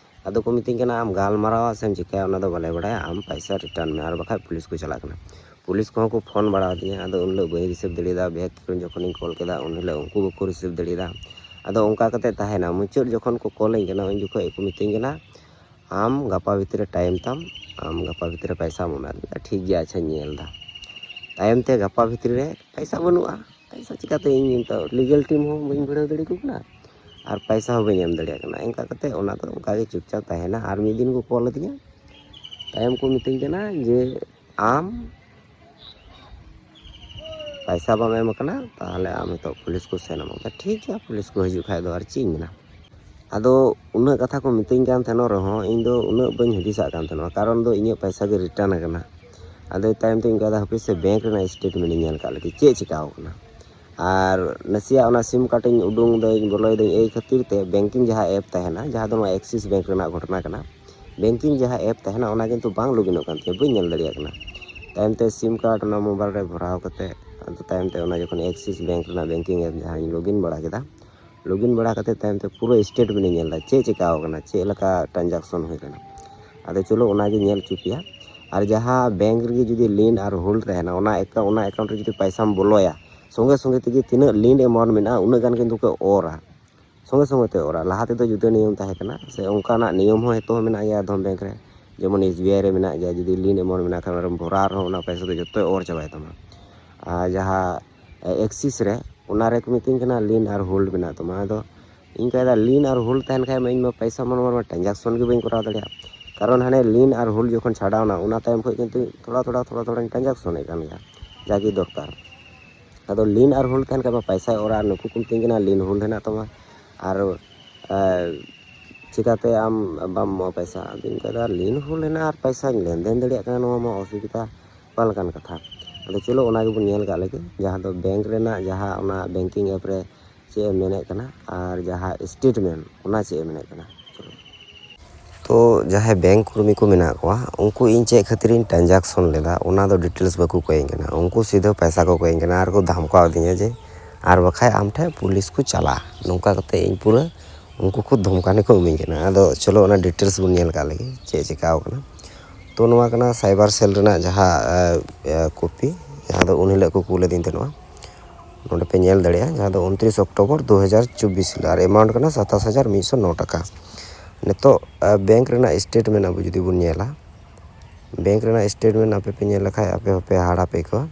ᱟᱫᱚ ᱠᱚ ᱢᱤᱛᱟᱹᱧ ᱠᱟᱱᱟ, ᱟᱢ ᱜᱟᱞᱢᱟᱨᱟᱣᱟ ᱥᱮᱢ ᱪᱤᱠᱟᱹᱭᱟ, ᱚᱱᱟ ᱫᱚ ᱵᱟᱞᱮ ᱵᱟᱲᱟᱭᱟ, ᱟᱢ ᱯᱚᱭᱥᱟ ᱨᱤᱴᱟᱨᱱ ᱢᱮ, ᱟᱨ ᱵᱟᱠᱷᱟᱡ ᱯᱩᱞᱤᱥ ᱠᱚ ᱪᱟᱞᱟᱜ ᱠᱟᱱᱟ᱾ ᱯᱩᱞᱤᱥ ᱠᱚᱦᱚᱸ ᱠᱚ ᱯᱷᱳᱱ ᱵᱟᱲᱟ ᱟᱹᱫᱤᱧᱟ, ᱟᱫᱚ ᱩᱱ ᱦᱤᱞᱳᱜ ᱵᱟᱹᱧ ᱨᱤᱥᱤᱵᱷ ᱫᱟᱲᱮᱭᱟᱫᱟ᱾ ᱵᱮᱠ ᱠᱷᱚᱱ ᱡᱚᱠᱷᱚᱱᱤᱧ ᱠᱚᱞ ᱠᱮᱫᱟ, ᱩᱱ ᱦᱤᱞᱳᱜ ᱩᱱᱠᱩ ᱵᱟᱠᱚ ᱨᱤᱥᱤᱵᱷ ᱫᱟᱲᱮᱭᱟᱫᱟ᱾ ᱟᱫᱚ ᱚᱱᱠᱟ ᱠᱟᱛᱮ ᱛᱟᱦᱮᱱᱟ, ᱢᱩᱪᱟᱹᱫ ᱡᱚᱠᱷᱚᱱ ᱠᱚ ᱠᱚᱞᱟᱹᱧ ᱠᱟᱱᱟ, ᱩᱱ ᱡᱚᱠᱷᱚᱡ ᱠᱚ ᱢᱤᱛᱟᱹᱧ ᱠᱟᱱᱟ, ᱟᱢ ᱜᱟᱯᱟ ᱵᱷᱤᱛᱨᱤ ᱨᱮ ᱴᱟᱭᱤᱢ ᱛᱟᱢ, ᱟᱢ ᱜᱟᱯᱟ ᱵᱷᱤᱛᱨᱤ ᱨᱮ ᱯᱚᱭᱥᱟᱢ ᱮᱢᱟ ᱫᱤᱧᱟ᱾ ᱴᱷᱤᱠ ᱜᱮᱭᱟ, ᱟᱪᱪᱷᱟᱧ ᱧᱮᱞ ᱮᱫᱟ᱾ ᱛᱟᱭᱚᱢ ᱛᱮ ᱜᱟᱯᱟ ᱵᱷᱤᱛᱨᱤ ᱨᱮ ᱯᱚᱭᱥᱟ ᱵᱟᱹᱱᱩᱜᱼᱟ, ᱯᱚᱭᱥᱟ ᱪᱤᱠᱟᱹᱛᱮ ᱤᱧ ᱱᱤᱛᱚᱜ ᱞᱤᱜᱮᱞ ᱴᱤᱢ ᱦᱚᱸ ᱵᱟᱹᱧ ᱵᱷᱤᱲᱟᱹᱣ ᱫᱟᱲᱮ ᱟᱠᱚ ᱠᱟᱱᱟ, ᱟᱨ ᱯᱚᱭᱥᱟ ᱦᱚᱸ ᱵᱟᱹᱧ ᱮᱢ ᱫᱟᱲᱮᱭᱟᱜ ᱠᱟᱱᱟ᱾ ᱚᱱᱠᱟ ᱠᱟᱛᱮ ᱚᱱᱟ ᱫᱚ ᱚᱱᱠᱟ ᱜᱮ ᱪᱩᱯᱪᱟᱯ ᱛᱟᱦᱮᱱᱟ᱾ ᱟᱨ ᱢᱤᱫ ᱫᱤᱱ ᱠᱚ ᱠᱚᱞ ᱟᱹᱫᱤᱧᱟ, ᱛᱟᱭᱚᱢ ᱠᱚ ᱢᱤᱛᱟᱹᱧ ᱠᱟᱱᱟ ᱡᱮ, ᱟᱢ ᱯᱚᱭᱥᱟ ᱵᱟᱢ ᱮᱢ ᱟᱠᱟᱱᱟ, ᱛᱟᱦᱚᱞᱮ ᱟᱢ ᱱᱤᱛᱚᱜ ᱯᱩᱞᱤᱥ ᱠᱚ ᱥᱮᱱ ᱟᱢᱟ᱾ ᱴᱷᱤᱠ ᱜᱮᱭᱟ, ᱯᱩᱞᱤᱥ ᱠᱚ ᱦᱤᱡᱩᱜ ᱠᱷᱟᱡ ᱫᱚ ᱟᱨ ᱪᱮᱫ ᱤᱧ ᱢᱮᱱᱟ᱾ ᱟᱫᱚ ᱩᱱᱟᱹᱜ ᱠᱟᱛᱷᱟ ᱠᱚ ᱢᱤᱛᱟᱹᱧ ᱠᱟᱱ ᱛᱟᱦᱮᱱᱚᱜ ᱨᱮᱦᱚᱸ, ᱤᱧ ᱫᱚ ᱩᱱᱟᱹᱜ ᱵᱟᱹᱧ ᱦᱩᱫᱤᱥᱟᱜ ᱠᱟᱱ ᱛᱟᱦᱮᱱᱟ, ᱠᱟᱨᱚᱱ ᱫᱚ ᱤᱧᱟᱹᱜ ᱯᱚᱭᱥᱟ ᱜᱮ ᱨᱤᱴᱟᱨᱱ ᱟᱠᱟᱱᱟ᱾ ᱟᱫᱚ ᱛᱟᱭᱚᱢ ᱛᱮ ᱤᱧ ᱚᱱᱠᱟᱭᱫᱟ, ᱦᱟᱯᱮ ᱥᱮ ᱵᱮᱝᱠ ᱨᱮᱱᱟᱜ ᱥᱴᱮᱴᱢᱮᱱᱴ ᱤᱧ ᱧᱮᱞ ᱠᱟᱜ ᱞᱮᱜᱮ, ᱪᱮᱫ ᱪᱤᱠᱟᱣ ᱠᱟᱱᱟ᱾ ᱟᱨ ᱱᱟᱥᱮᱭᱟᱜ ᱚᱱᱟ ᱥᱤᱢ ᱠᱟᱨᱰ ᱤᱧ ᱩᱰᱩᱝ ᱫᱟᱹᱧ, ᱵᱚᱞᱚᱭ ᱫᱟᱹᱧ, ᱮᱭ ᱠᱷᱟᱹᱛᱤᱨ ᱛᱮ ᱵᱮᱝᱠᱤᱝ ᱡᱟᱦᱟᱸ ᱮᱯ ᱛᱟᱦᱮᱱᱟ, ᱡᱟᱦᱟᱸ ᱫᱚ ᱱᱚᱣᱟ ᱮᱠᱥᱤᱥ ᱵᱮᱝᱠ ᱨᱮᱱᱟᱜ ᱜᱷᱚᱴᱚᱱᱟ ᱠᱟᱱᱟ, ᱵᱮᱝᱠᱤᱝ ᱡᱟᱦᱟᱸ ᱮᱯ ᱛᱟᱦᱮᱱᱟ ᱚᱱᱟ ᱠᱤᱱᱛᱩ ᱵᱟᱝ ᱞᱚᱜᱤᱱᱚᱜ ᱠᱟᱱ ᱛᱤᱧᱟᱹ, ᱵᱟᱹᱧ ᱧᱮᱞ ᱫᱟᱲᱮᱭᱟᱜ ᱠᱟᱱᱟ᱾ ᱛᱟᱭᱚᱢ ᱛᱮ ᱥᱤᱢ ᱠᱟᱨᱰ ᱚᱱᱟ ᱢᱳᱵᱟᱭᱤᱞ ᱨᱮ ᱵᱷᱚᱨᱟᱣ ᱠᱟᱛᱮ, ᱟᱫᱚ ᱛᱟᱭᱚᱢ ᱛᱮ ᱚᱱᱟ ᱡᱚᱠᱷᱚᱱ ᱮᱠᱥᱤᱥ ᱵᱮᱝᱠ ᱨᱮᱱᱟᱜ ᱵᱮᱝᱠᱤᱝ ᱮᱯ ᱡᱟᱦᱟᱸᱧ ᱞᱚᱜᱤᱱ ᱵᱟᱲᱟ ᱠᱮᱫᱟ, ᱞᱚᱜᱤᱱ ᱵᱟᱲᱟ ᱠᱟᱛᱮ ᱛᱟᱭᱚᱢ ᱛᱮ ᱯᱩᱨᱟᱹ ᱥᱴᱮᱴᱢᱮᱱᱴ ᱤᱧ ᱧᱮᱞ ᱮᱫᱟ, ᱪᱮᱫ ᱪᱮᱠᱟᱣ ᱠᱟᱱᱟ, ᱪᱮᱫ ᱞᱮᱠᱟ ᱴᱨᱟᱱᱡᱟᱠᱥᱚᱱ ᱦᱩᱭ ᱞᱮᱱᱟ᱾ ᱟᱫᱚ ᱪᱚᱞᱚ ᱚᱱᱟᱜᱮ ᱧᱮᱞ ᱦᱚᱪᱚ ᱯᱮᱭᱟ᱾ ᱟᱨ ᱡᱟᱦᱟᱸ ᱵᱮᱝᱠ ᱨᱮᱜᱮ ᱡᱩᱫᱤ ᱞᱤᱱ ᱟᱨ ᱦᱳᱞᱰ ᱛᱟᱦᱮᱱᱟ, ᱚᱱᱟ ᱮᱠᱟ-, ᱚᱱᱟ ᱮᱠᱟᱣᱩᱱᱴ ᱨᱮ ᱡᱩᱫᱤ ᱯᱟᱭᱥᱟᱢ ᱵᱚᱞᱚᱭᱟ, ᱥᱚᱸᱜᱮ ᱥᱚᱸᱜᱮ ᱛᱮᱜᱮ ᱛᱤᱱᱟᱹᱜ ᱞᱤᱱ ᱮᱢᱟᱣᱩᱱᱴ ᱢᱮᱱᱟᱜᱼᱟ, ᱩᱱᱟᱹᱜ ᱜᱟᱱ ᱠᱤᱱᱛᱩ ᱠᱚ ᱚᱨᱟ, ᱥᱚᱸᱜᱮ ᱥᱚᱸᱜᱮ ᱛᱮ ᱚᱨᱟ᱾ ᱞᱟᱦᱟ ᱛᱮᱫᱚ ᱡᱩᱫᱟᱹ ᱱᱤᱭᱚᱢ ᱛᱟᱦᱮᱸ ᱠᱟᱱᱟ, ᱥᱮ ᱚᱱᱠᱟᱱᱟᱜ ᱱᱤᱭᱚᱢ ᱦᱚᱸ ᱱᱤᱛᱚᱜ ᱦᱚᱸ ᱢᱮᱱᱟᱜ ᱜᱮᱭᱟ ᱟᱫᱚᱢ ᱵᱮᱝᱠ ᱨᱮ, ᱡᱮᱢᱚᱱ ᱮᱥ ᱵᱤ ᱟᱭ ᱨᱮ ᱢᱮᱱᱟᱜ ᱜᱮᱭᱟ, ᱡᱩᱫᱤ ᱞᱤᱱ ᱮᱢᱟᱣᱩᱱᱴ ᱢᱮᱱᱟᱜ ᱠᱷᱟᱱ ᱚᱱᱟᱨᱮᱢ ᱵᱷᱚᱨᱟᱣ ᱨᱮᱦᱚᱸ ᱚᱱᱟ ᱯᱚᱭᱥᱟ ᱫᱚ ᱡᱚᱛᱚᱭ ᱚᱨ ᱪᱟᱵᱟᱭ ᱛᱟᱢᱟ᱾ ᱟᱨ ᱡᱟᱦᱟᱸ ᱮᱠᱥᱤᱥ ᱨᱮ, ᱚᱱᱟ ᱨᱮ ᱠᱚ ᱢᱤᱛᱟᱹᱧ ᱠᱟᱱᱟ ᱞᱤᱱ ᱟᱨ ᱦᱳᱞᱰ ᱢᱮᱱᱟᱜ ᱛᱟᱢᱟ᱾ ᱟᱫᱚ ᱤᱧ ᱠᱟᱭᱫᱟ ᱞᱤᱱ ᱟᱨ ᱦᱳᱞᱰ ᱛᱟᱦᱮᱱ ᱠᱷᱟᱡ ᱢᱟ ᱤᱧ ᱢᱟ ᱯᱚᱭᱥᱟ ᱢᱟ ᱱᱚᱣᱟ ᱢᱟ ᱴᱨᱟᱱᱡᱟᱠᱥᱚᱱ ᱜᱮ ᱵᱟᱹᱧ ᱠᱚᱨᱟᱣ ᱫᱟᱲᱮᱭᱟᱜᱼᱟ, ᱠᱟᱨᱚᱱ ᱦᱟᱱᱮ ᱞᱤᱱ ᱟᱨ ᱦᱳᱞᱰ ᱡᱚᱠᱷᱚᱱ ᱪᱷᱟᱰᱟᱣᱱᱟ, ᱚᱱᱟ ᱛᱟᱭᱚᱢ ᱠᱷᱚᱱ ᱠᱤᱱᱛᱩ ᱛᱷᱚᱲᱟ ᱛᱷᱚᱲᱟ ᱛᱷᱚᱲᱟ ᱛᱷᱚᱲᱟᱧ ᱴᱨᱟᱱᱡᱟᱠᱥᱚᱱᱮᱫ ᱠᱟᱱ ᱜᱮᱭᱟ, ᱡᱟᱜᱮ ᱫᱚᱨᱠᱟᱨ᱾ ᱟᱫᱚ ᱞᱤᱱ ᱟᱨ ᱦᱳᱞᱰ ᱛᱟᱦᱮᱱ ᱠᱷᱟᱡ ᱢᱟ ᱯᱚᱭᱥᱟᱭ ᱚᱨᱟ, ᱟᱨ ᱱᱩᱠᱩ ᱠᱚ ᱢᱤᱛᱟᱹᱧ ᱠᱟᱱᱟ ᱞᱤᱱ ᱦᱳᱞᱰ ᱦᱮᱱᱟᱜ ᱛᱟᱢᱟ, ᱟᱨ ᱮ, ᱪᱤᱠᱟᱛᱮ ᱟᱢ ᱵᱟᱢ ᱮᱢᱚᱜᱼᱟ ᱯᱚᱭᱥᱟ? ᱟᱫᱚᱧ ᱢᱮᱛᱟᱭ ᱠᱟᱱᱟ ᱞᱤᱱ ᱦᱳᱞᱰ ᱦᱮᱱᱟᱜᱼᱟ ᱟᱨ ᱯᱚᱭᱥᱟᱧ ᱞᱮᱱᱫᱮᱱ ᱫᱟᱲᱮᱭᱟᱜ ᱠᱟᱱᱟ, ᱱᱚᱣᱟ ᱢᱟ ᱚᱥᱩᱵᱤᱫᱷᱟ ᱚᱠᱟ ᱞᱮᱠᱟᱱ ᱠᱟᱛᱷᱟ? ᱟᱫᱚ ᱪᱚᱞᱚ ᱚᱱᱟ ᱜᱮᱵᱚᱱ ᱧᱮᱞ ᱠᱟᱜ ᱞᱮᱜᱮ, ᱡᱟᱦᱟᱸ ᱫᱚ ᱵᱮᱝᱠ ᱨᱮᱱᱟᱜ ᱡᱟᱦᱟᱸ ᱚᱱᱟ ᱵᱮᱝᱠᱤᱝ ᱮᱯ ᱨᱮ ᱪᱮᱫ ᱮ ᱢᱮᱱᱮᱫ ᱠᱟᱱᱟ ᱟᱨ ᱡᱟᱦᱟᱸ ᱥᱴᱮᱴᱢᱮᱱᱴ ᱚᱱᱟ ᱪᱮᱫ ᱮ ᱢᱮᱱᱮᱫ ᱠᱟᱱᱟ᱾ ᱛᱚ ᱡᱟᱦᱟᱸᱭ ᱵᱮᱝᱠ ᱠᱚᱨᱢᱤ ᱠᱚ ᱢᱮᱱᱟᱜ ᱠᱚᱣᱟ, ᱩᱱᱠᱩ ᱤᱧ ᱪᱮᱫ ᱠᱷᱟᱹᱛᱤᱨᱤᱧ ᱴᱨᱟᱱᱡᱟᱠᱥᱚᱱ ᱞᱮᱫᱟ ᱚᱱᱟ ᱫᱚ ᱰᱤᱴᱮᱞᱥ ᱵᱟᱠᱚ ᱠᱚᱭᱮᱧ ᱠᱟᱱᱟ᱾ ᱩᱱᱠᱩ ᱥᱤᱫᱷᱟᱹ ᱯᱚᱭᱥᱟ ᱠᱚ ᱠᱚᱭᱮᱧ ᱠᱟᱱᱟ ᱟᱨ ᱠᱚ ᱫᱷᱟᱢᱠᱟᱣ ᱫᱤᱧᱟ ᱡᱮ ᱟᱨ ᱵᱟᱠᱷᱟᱡ ᱟᱢ ᱴᱷᱮᱱ ᱯᱩᱞᱤᱥ ᱠᱚ ᱪᱟᱞᱟᱜᱼᱟ, ᱱᱚᱝᱠᱟ ᱠᱟᱛᱮ ᱤᱧ ᱯᱩᱨᱟᱹ ᱩᱱᱠᱩ ᱠᱚ ᱫᱷᱚᱢᱠᱟᱣ ᱠᱟᱱᱟ᱾ ᱟᱫᱚ ᱪᱚᱞᱚ ᱚᱱᱟ ᱰᱤᱴᱮᱞᱥ ᱵᱚᱱ ᱧᱮᱞ ᱠᱟᱜ ᱞᱮᱜᱮ ᱪᱮᱫ ᱪᱮᱠᱟᱣ ᱠᱟᱱᱟ᱾ ᱛᱚ ᱱᱚᱣᱟ ᱠᱟᱱᱟ ᱥᱟᱭᱵᱟᱨ ᱥᱮᱞ ᱨᱮᱱᱟᱜ ᱡᱟᱦᱟᱸ ᱠᱚᱯᱤ, ᱡᱟᱦᱟᱸ ᱫᱚ ᱩᱱ ᱦᱤᱞᱳᱜ ᱠᱚ ᱠᱩᱞ ᱟᱹᱫᱤᱧ ᱛᱟᱦᱮᱱᱟ, ᱱᱚᱰᱮ ᱯᱮ ᱧᱮᱞ ᱫᱟᱲᱮᱭᱟᱜᱼᱟ, ᱡᱟᱦᱟᱸ ᱫᱚ ᱩᱱᱛᱨᱤᱥ ᱚᱠᱴᱳᱵᱚᱨ ᱫᱩ ᱦᱟᱡᱟᱨ ᱪᱚᱵᱵᱤᱥ ᱦᱤᱞᱳᱜ, ᱟᱨ ᱮᱢᱟᱣᱩᱱᱴ ᱠᱟᱱᱟ ᱥᱟᱛᱟᱥ ᱦᱟᱡᱟᱨ ᱢᱤᱫᱥᱚ ᱱᱚ ᱴᱟᱠᱟ᱾ ᱱᱤᱛᱚᱜ ᱵᱮᱝᱠ ᱨᱮᱱᱟᱜ ᱥᱴᱮᱴᱢᱮᱱᱴ ᱟᱵᱚ ᱡᱩᱫᱤ ᱵᱚᱱ ᱧᱮᱞᱟ, ᱵᱮᱝᱠ ᱨᱮᱱᱟᱜ ᱥᱴᱮᱴᱢᱮᱱᱴ ᱟᱯᱮ ᱯᱮ ᱧᱮᱞ ᱞᱮᱠᱷᱟᱡ ᱟᱯᱮ ᱦᱚᱸᱯᱮ ᱦᱟᱦᱟᱲᱟ ᱯᱮ ᱟᱹᱭᱠᱟᱹᱣᱟ᱾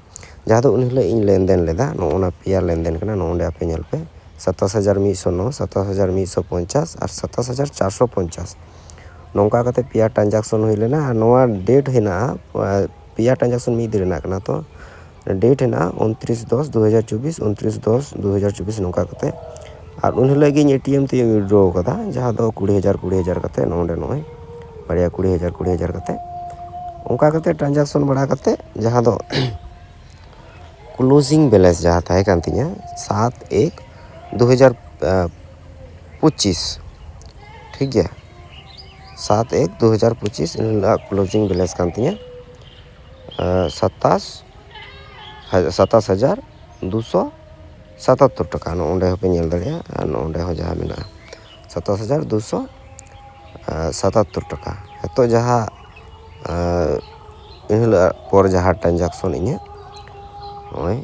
ᱡᱟᱦᱟᱸ ᱫᱚ ᱩᱱ ᱦᱤᱞᱳᱜ ᱤᱧ ᱞᱮᱱᱫᱮᱱ ᱞᱮᱫᱟ, ᱱᱚᱜᱼᱚ ᱱᱟ ᱯᱮᱭᱟ ᱞᱮᱱᱫᱮᱱ ᱠᱟᱱᱟ᱾ ᱱᱚᱜᱼᱚ ᱱᱚᱰᱮ ᱟᱯᱮ ᱧᱮᱞ ᱯᱮ, ᱥᱟᱛᱟᱥ ᱦᱟᱡᱟᱨ ᱢᱤᱫᱥᱚ ᱱᱚ, ᱥᱟᱛᱟᱥ ᱦᱟᱡᱟᱨ ᱢᱤᱫᱥᱚ ᱯᱚᱧᱪᱟᱥ ᱟᱨ ᱥᱟᱛᱟᱥ ᱦᱟᱡᱟᱨ ᱪᱟᱨᱥᱚ ᱯᱚᱧᱪᱟᱥ᱾ ᱱᱚᱝᱠᱟ ᱠᱟᱛᱮ ᱯᱮᱭᱟ ᱴᱨᱟᱱᱡᱟᱠᱥᱚᱱ ᱦᱩᱭ ᱞᱮᱱᱟ᱾ ᱟᱨ ᱱᱚᱣᱟ ᱰᱮᱴ ᱦᱮᱱᱟᱜᱼᱟ, ᱯᱮᱭᱟ ᱴᱨᱟᱱᱡᱟᱠᱥᱚᱱ ᱢᱤᱫ ᱫᱤᱱ ᱨᱮᱱᱟᱜ ᱠᱟᱱᱟ᱾ ᱛᱚ ᱰᱮᱴ ᱦᱮᱱᱟᱜᱼᱟ ᱩᱱᱛᱨᱤᱥ ᱫᱚᱥ ᱫᱩ ᱦᱟᱡᱟᱨ ᱪᱚᱵᱵᱤᱥ, ᱩᱱᱛᱨᱤᱥ ᱫᱚᱥ ᱫᱩ ᱦᱟᱡᱟᱨ ᱪᱚᱵᱵᱤᱥ, ᱱᱚᱝᱠᱟ ᱠᱟᱛᱮ᱾ ᱟᱨ ᱩᱱ ᱦᱤᱞᱳᱜ ᱜᱮ ᱤᱧ ᱮ ᱴᱤ ᱮᱢ ᱛᱮᱧ ᱩᱭᱰᱨᱳ ᱠᱟᱫᱟ, ᱡᱟᱦᱟᱸ ᱫᱚ ᱠᱩᱲᱤ ᱦᱟᱡᱟᱨ, ᱠᱩᱲᱤ ᱦᱟᱡᱟᱨ ᱠᱟᱛᱮ, ᱱᱚᱜᱼᱚ ᱱᱚᱸᱰᱮ ᱱᱚᱜᱼᱚᱭ ᱵᱟᱨᱭᱟ ᱠᱩᱲᱤ ᱦᱟᱡᱟᱨ, ᱠᱩᱲᱤ ᱦᱟᱡᱟᱨ ᱠᱟᱛᱮ᱾ ᱚᱱᱠᱟ ᱠᱟᱛᱮ ᱴᱨᱟᱱᱡᱟᱠᱥᱚᱱ ᱵᱟᱲᱟ ᱠᱟᱛᱮ, ᱡᱟᱦᱟᱸ ᱫᱚ ᱠᱞᱳᱡᱤᱝ ᱵᱮᱞᱮᱱᱥ ᱡᱟᱦᱟᱸ ᱛᱟᱦᱮᱸ ᱠᱟᱱ ᱛᱤᱧᱟᱹ ᱥᱟᱛ ᱮᱠ ᱫᱩ ᱦᱟᱡᱟᱨ ᱯᱚᱸᱪᱤᱥ, ᱴᱷᱤᱠ ᱜᱮᱭᱟ, ᱥᱟᱛ ᱮᱠ ᱫᱩ ᱦᱟᱡᱟᱨ ᱯᱚᱸᱪᱤᱥ ᱮᱱ ᱦᱤᱞᱳᱜ ᱠᱞᱳᱡᱤᱝ ᱵᱮᱞᱮᱱᱥ ᱠᱟᱱ ᱛᱤᱧᱟᱹ ᱥᱟᱛᱟᱥ ᱥᱟᱛᱟᱥ ᱦᱟᱡᱟᱨ ᱫᱩᱥᱚ ᱥᱟᱛᱟᱛᱛᱳᱨ ᱴᱟᱠᱟ᱾ ᱱᱚᱜᱼᱚ ᱱᱚᱸᱰᱮ ᱦᱚᱸᱯᱮ ᱧᱮᱞ ᱫᱟᱲᱮᱭᱟᱜᱼᱟ, ᱟᱨ ᱱᱚᱜᱼᱚ ᱱᱚᱸᱰᱮ ᱦᱚᱸ ᱡᱟᱦᱟᱸ ᱢᱮᱱᱟᱜᱼᱟ ᱥᱟᱛᱟᱥ ᱦᱟᱡᱟᱨ ᱫᱩᱥᱚ ᱥᱟᱛᱟᱛᱛᱳᱨ ᱴᱟᱠᱟ᱾ ᱱᱤᱛᱚᱜ ᱡᱟᱦᱟᱸ ᱮᱱ ᱦᱤᱞᱳᱜ ᱯᱚᱨ ᱡᱟᱦᱟᱸ ᱴᱨᱟᱱᱡᱟᱠᱥᱚᱱ ᱤᱧᱟᱹᱜ ᱱᱚᱜᱼᱚᱭ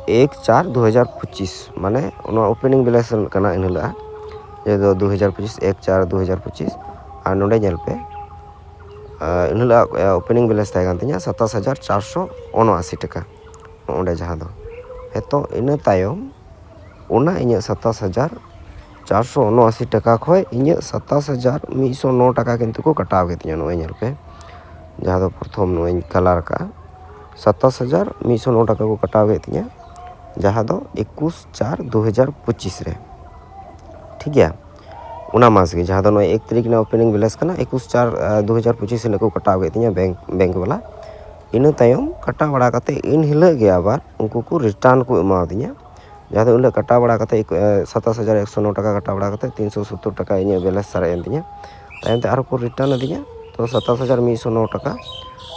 ᱮᱠ ᱪᱟᱨ ᱫᱩ ᱦᱟᱡᱟᱨ ᱯᱚᱸᱪᱤᱥ, ᱢᱟᱱᱮ ᱱᱚᱣᱟ ᱳᱯᱮᱱᱤᱝ ᱵᱮᱞᱮᱱᱥ ᱠᱟᱱᱟ ᱮᱱ ᱦᱤᱞᱳᱜ, ᱡᱟᱦᱟᱸ ᱫᱚ ᱫᱩ ᱦᱟᱡᱟᱨ ᱯᱚᱸᱪᱤᱥ ᱮᱠ ᱪᱟᱨ ᱫᱩ ᱦᱟᱡᱟᱨ ᱯᱚᱸᱪᱤᱥ᱾ ᱟᱨ ᱱᱚᱸᱰᱮ ᱧᱮᱞ ᱯᱮ, ᱮᱱ ᱦᱤᱞᱳᱜ ᱳᱯᱮᱱᱤᱝ ᱵᱮᱞᱮᱱᱥ ᱛᱟᱦᱮᱸ ᱠᱟᱱ ᱛᱤᱧᱟᱹ ᱥᱟᱛᱟᱥ ᱦᱟᱡᱟᱨ ᱪᱟᱨᱥᱚ ᱩᱱᱚᱟᱥᱤ ᱴᱟᱠᱟ᱾ ᱱᱚᱜᱼᱚᱸᱰᱮ ᱡᱟᱦᱟᱸ ᱫᱚ ᱱᱤᱛᱚᱜ ᱤᱱᱟᱹ ᱛᱟᱭᱚᱢ ᱚᱱᱟ ᱤᱧᱟᱹᱜ ᱥᱟᱛᱟᱥ ᱦᱟᱡᱟᱨ ᱪᱟᱨᱥᱚ ᱩᱱᱚᱟᱥᱤ ᱴᱟᱠᱟ ᱠᱷᱚᱱ ᱤᱧᱟᱹᱜ ᱥᱟᱛᱟᱥ ᱦᱟᱡᱟᱨ ᱢᱤᱫᱥᱚ ᱱᱚ ᱴᱟᱠᱟ ᱠᱤᱱᱛᱩ ᱠᱚ ᱠᱟᱴᱟᱣ ᱠᱮᱫ ᱛᱤᱧᱟᱹ᱾ ᱱᱚᱜᱼᱚᱭ ᱧᱮᱞ ᱯᱮ, ᱡᱟᱦᱟᱸ ᱫᱚ ᱯᱨᱚᱛᱷᱚᱢ ᱱᱚᱜᱼᱚᱭ ᱤᱧ ᱠᱟᱞᱟᱨ ᱠᱟᱜᱼᱟ, ᱥᱟᱛᱟᱥ ᱦᱟᱡᱟᱨ ᱢᱤᱫᱥᱚ ᱱᱚ ᱴᱟᱠᱟ ᱠᱚ ᱠᱟᱴᱟᱣ ᱠᱮᱫ ᱛᱤᱧᱟᱹ, ᱡᱟᱦᱟᱸ ᱫᱚ ᱮᱠᱩᱥ ᱪᱟᱨ ᱫᱩ ᱦᱟᱡᱟᱨ ᱯᱚᱸᱪᱤᱥ ᱨᱮ, ᱴᱷᱤᱠ ᱜᱮᱭᱟ᱾ ᱚᱱᱟ ᱢᱟᱥ ᱜᱮ, ᱡᱟᱦᱟᱸ ᱫᱚ ᱱᱚᱜᱼᱚᱭ ᱮᱠ ᱛᱟᱹᱨᱤᱠᱷ ᱨᱮᱱᱟᱜ ᱳᱯᱮᱱᱤᱝ ᱵᱮᱞᱮᱱᱥ ᱠᱟᱱᱟ, ᱮᱠᱩᱥ ᱪᱟᱨ ᱫᱩ ᱦᱟᱡᱟᱨ ᱯᱚᱸᱪᱤᱥ ᱦᱤᱞᱳᱜ ᱠᱚ ᱠᱟᱴᱟᱣ ᱠᱮᱫ ᱛᱤᱧᱟᱹ ᱵᱮᱝᱠ, ᱵᱮᱝᱠ ᱵᱟᱞᱟ᱾ ᱤᱱᱟᱹ ᱛᱟᱭᱚᱢ ᱠᱟᱴᱟᱣ ᱵᱟᱲᱟ ᱠᱟᱛᱮ ᱮᱱ ᱦᱤᱞᱳᱜ ᱜᱮ ᱟᱵᱟᱨ ᱩᱱᱠᱩ ᱠᱚ ᱨᱤᱴᱟᱨᱱ ᱠᱚ ᱮᱢᱟᱣᱫᱤᱧᱟ᱾ ᱡᱟᱦᱟᱸ ᱫᱚ ᱩᱱ ᱦᱤᱞᱳᱜ ᱠᱟᱴᱟᱣ ᱵᱟᱲᱟ ᱠᱟᱛᱮ ᱮᱠ-, ᱮ, ᱥᱟᱛᱟᱥ ᱦᱟᱡᱟᱨ ᱮᱠᱥᱚ ᱱᱚ ᱴᱟᱠᱟ ᱠᱟᱴᱟᱣ ᱵᱟᱲᱟ ᱠᱟᱛᱮ ᱛᱤᱱᱥᱚ ᱥᱳᱛᱛᱳᱨ ᱴᱟᱠᱟ ᱤᱧᱟᱹᱜ ᱵᱮᱞᱮᱱᱥ ᱥᱟᱨᱮᱡ ᱮᱱ ᱛᱤᱧᱟᱹ᱾ ᱛᱟᱭᱚᱢ ᱛᱮ ᱟᱨᱦᱚᱸ ᱠᱚ ᱨᱤᱴᱟᱨᱱ ᱟᱹᱫᱤᱧᱟ, ᱛᱚ ᱥᱟᱛᱟᱥ ᱦᱟᱡᱟᱨ ᱢᱤᱫᱥᱚ ᱱᱚ ᱴᱟᱠᱟ᱾